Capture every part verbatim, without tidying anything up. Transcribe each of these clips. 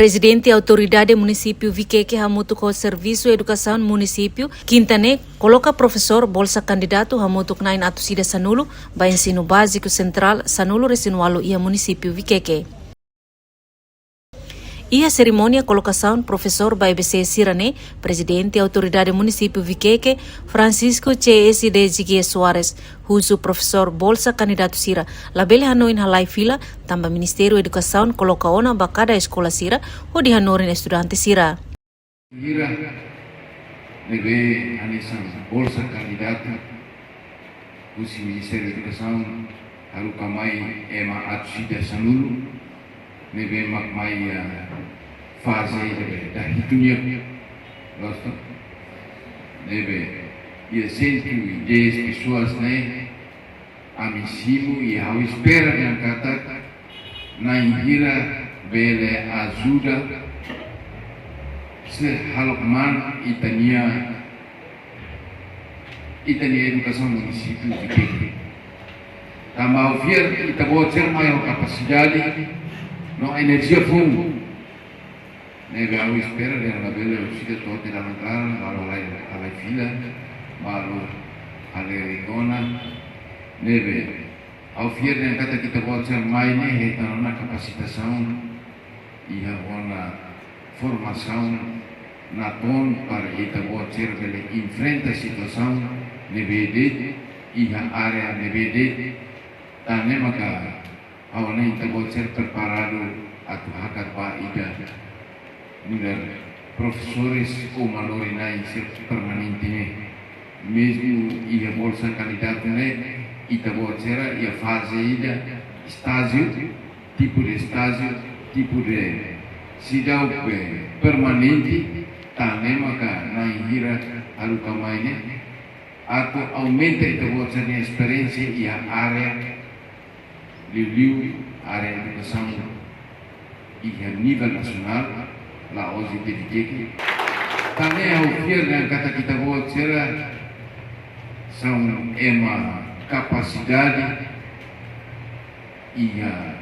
Prezidente Autoridade Munisípiu Vikeke hamutuk ho Servisu Edukasaun Munisípiu, Kinta ne'e, koloka profesór bolsa kandidatu hamutuk na'in atus ida sanulu ba ensinu báziku sentrál sanulu-resin-ualu iha Munisípiu Vikeke. Iha serimónia kolokasaun profesór ba E B C sira-ne'e, Prezidente Autoridade Munisípiu Vikeke, Francisco C S de Gigia Soares, husu profesór bolsa kandidatu sira labele hanoin halai fila, tanba Ministériu Edukasaun koloka ona ba kada eskola sira hodi hanorin estudante sira. Sira ne'ebé hanesan bolsa kandidatu husi Ministériu Edukasaun haruka mai ema atus ida sanulu, ne'ebé mak mai, ah, faze ne'ebé dahitu nian, loos ka? Ne'ebé iha cento e dez pessoas ne'e, ami simu i ha'u espera dehan katak na'in hira bele ajuda sei halok man ita-nia, ita-nia edukasaun munisípiu Vikeke. Tanba ha'u fiar ita-boot sira mai ho kapasidade no enerjia foun. Ne'ebé ha'u espera dehan labele orsida to'o tiha dalan klaran, balu halai, halai fila, balu halai rigona. Ne'ebé ha'u fiar dehan katak ita-boot sira mai ne'e hetan ona kapasitasaun, iha ona formasaun natoon para ita-boot sira bele enfrenta situasaun ne'ebé de'it, iha área ne'ebé de'it, tan ne'e maka ha'u hanoin ita-boot sira preparadu atu hakat ba ida nu'udar profesores ou manorin-na'in sira permanente ne'e. Mezmu iha bolsa kandidatu ne'e, ita-boot sira iha faze ida estájiu, tipu de estájiu, tipu de seidauk permanente, tan ne'e maka na'in hira haruka mai ne'e, atu aumenta ita-boot sira-nia esperiénsia iha área liuliu área edukasaun iha nivel nasionál, la'ós de'it iha Vikeke. Tan ne'e ha'u fiar dehan katak ita-boot sira são ema kapasidade iha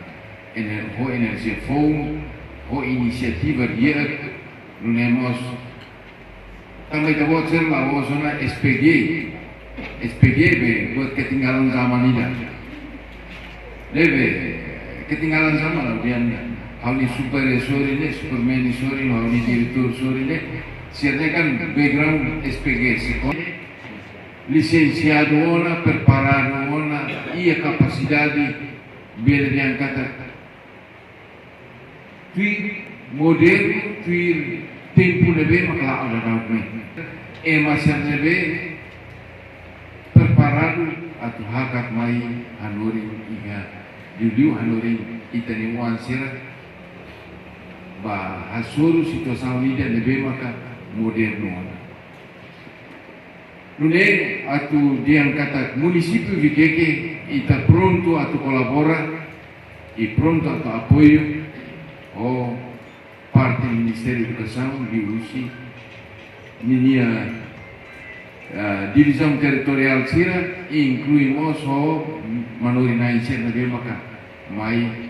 ener-, ho enerjia foun, ho inisiativa di'ak, nune'e mós tanba ita-boot sira la'ós ona S P G. S P G be buat ketinggalan zaman ida. Ne'ebé ketinggalan zaman, ha'u dehan ha'u-nia supervisór ne'e, superman sorin, ha'u-nia diretór sorin ne'e, sira-ne'e kan background S P G, sekolah, lisensiadu ona, preparadu ona, iha kapasidade, bele dehan katak tuir modernu, tuir tempu ne'ebé mak la'o daudaun ne'e. Ema sira ne'ebé preparadu atu hakat mai hanorin iha, liuliu hanorin ita-nia oan sira, ba hasoru situasaun ida ne'ebé maka modernu ona. Nune'e atu dehan katak munisípiu Vikeke, ita prontu atu kolabora i prontu atu apoiu ho parte Ministériu Edukasaun, liuhusi ninia, ah, divizaun territoriál sira, inklui mós ho manorin-na'in sira ne'ebé maka mai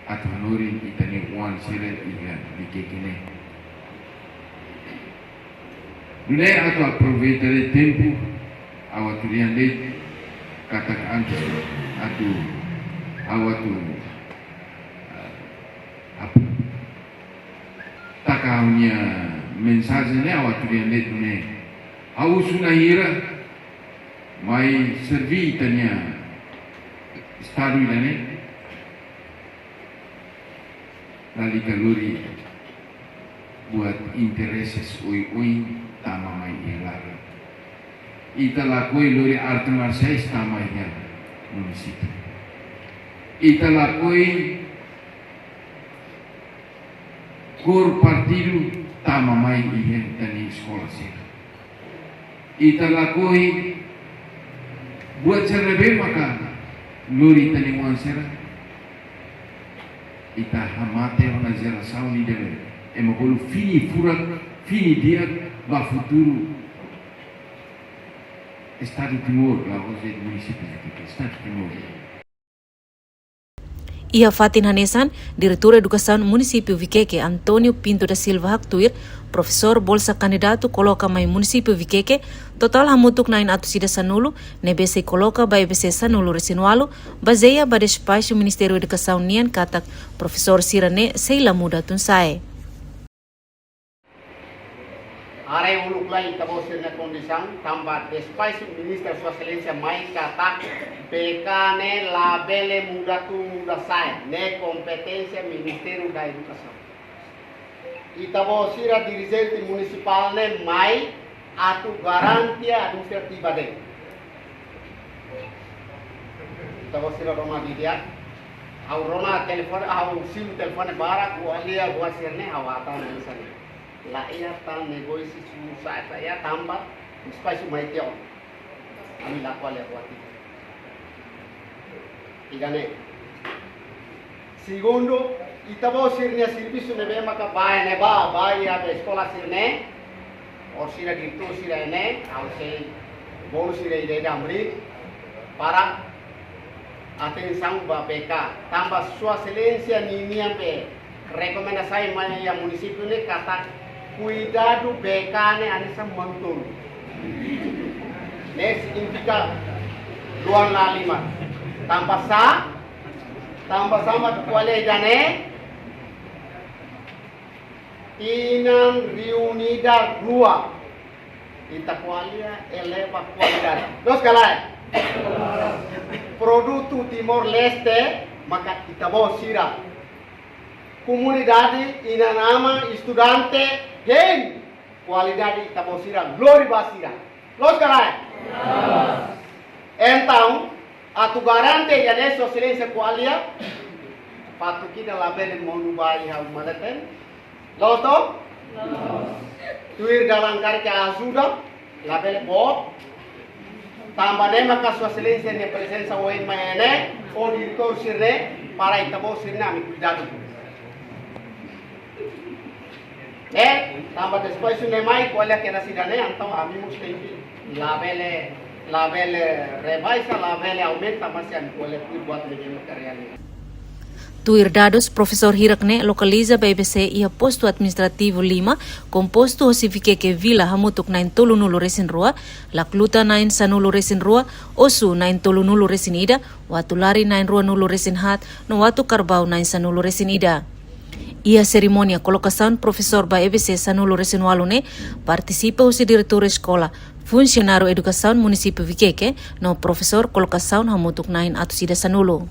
atu hanorin ita-nia oan sira iha Vikeke ne'e. Nune'e atu aproveita de'it tempu, ha'u atu dehan de'it katak antes atu, ha'u atu, ah, ap-, taka ha'u-nia mensajen ne'e, ha'u atu dehan de'it nune'e. Ha'u husu na'in hira mai serví ita-nia Estadu ida-ne'e, lalika lori buat intereses oioin tama mai iha laran. Ita lakohi lori arte marsiais tama iha munisípiu. Ita lakohi kór partidu tama mai iha ita-nia eskola sira. Ita lakohi buat sira ne'ebé maka lori ita-nia oan sira. Ita hamate ona jerasaun ida-ne'e, ema bolu fini furak, fini di'ak ba futuru Estadu Timor, la'ós de'it munisípiu, Estadu Timor. Iha fatin hanesan, Diretór Edukasaun Munisípiu Viqueque, António Pinto da Silva, haktuir, profesór bolsa kandidatu koloka mai Munisípiu Viqueque, totál hamutuk na'in atus ida sanulu, ne'ebé sei koloka ba E B C sanulu resin ualu, bazeia ba despaxu Ministériu Edukasaun nian katak profesór sira-ne'e sei la muda tun sa'e. Haree uluk lai ita-boot sira-nia kondisaun, tanba despaxu Ministra Sua Exelénsia mai katak B K ne'e labele muda tun muda sa'e, ne'e kompeténsia Ministériu da Edukasaun. Ita-boot sira dirijente munisipál ne'e mai atu garante administrativa de'it. Ita-boot sira rona didi'ak, ha'u rona telefone, ha'u simu telefone barak, ko'alia buat sira-ne'e, ha'u hatán hanesan ne'e. La iha tan negósiu susar sa'e tanba, despaxu mai tiha ona. Ami la ko'alia buat ida. Ida-ne'e. Segundu, ita-boot sira-nia servisu ne'ebé maka bá ne'ebá, bá iha be eskola sira-ne'e, orsida diretór sira-ne'e, ha'u sei bolu sira ida-ida hamriik, para atensaun ba B K. Tanba Sua Exelénsia ninian be rekomendasaun mai iha munisípiu ne'e katak kuidadu B K ne'e hanesan manu-tolun. Ne'e signifika luan lahalimar. Tanba sá, tanba sá mak ko'alia ida-ne'e, tinan reunida rua, ita ko'alia eleva kualidade. Loos ka lae? Produtu Timor-Leste maka ita-boot sira. Komunidade, inan-aman, estudante, hein kualidade ita-boot sira, lori ba sira. Loos ka lae? Entaun, atu garante ida-ne'e Sua Exelénsia ko'alia, fatuk ida labele monu ba iha uma leten. Loos to? Tuir dalan karik ajuda, labele boot. Tanba ne'e maka Sua Exelénsia nia prezensa ohin mai ne'e, ho diretór sira-ne'e, para ita-boot sira-ne'e ami kuidadu. Eh, tanba despaxu ne'e mai ko'alia kedas ida-ne'e, entaun ami mós tenke labele, labele rebaixa, labele aumenta, mas ami ko'alia tuir buat ne'ebé maka reál. Tuir dadus, profesór hirak-ne'e lokaliza ba E B C iha postu administrativu lima, kompostu hosi Viqueque Vila hamutuk na'in tolunulu resin rua, Lacluta na'in sanulu resin rua, Osu na'in tolunulu resin ida, Uatulari na'in ruanulu resin haat, no Uatucarbau na'in sanulu resin ida. Iha serimónia kolokasaun profesór ba E B C sanulu resin ualu ne'e, partisipa husi diretór eskola, funsionáriu edukasaun munisípiu Viqueque, no profesór kolokasaun hamutuk na'in atus ida sanulu.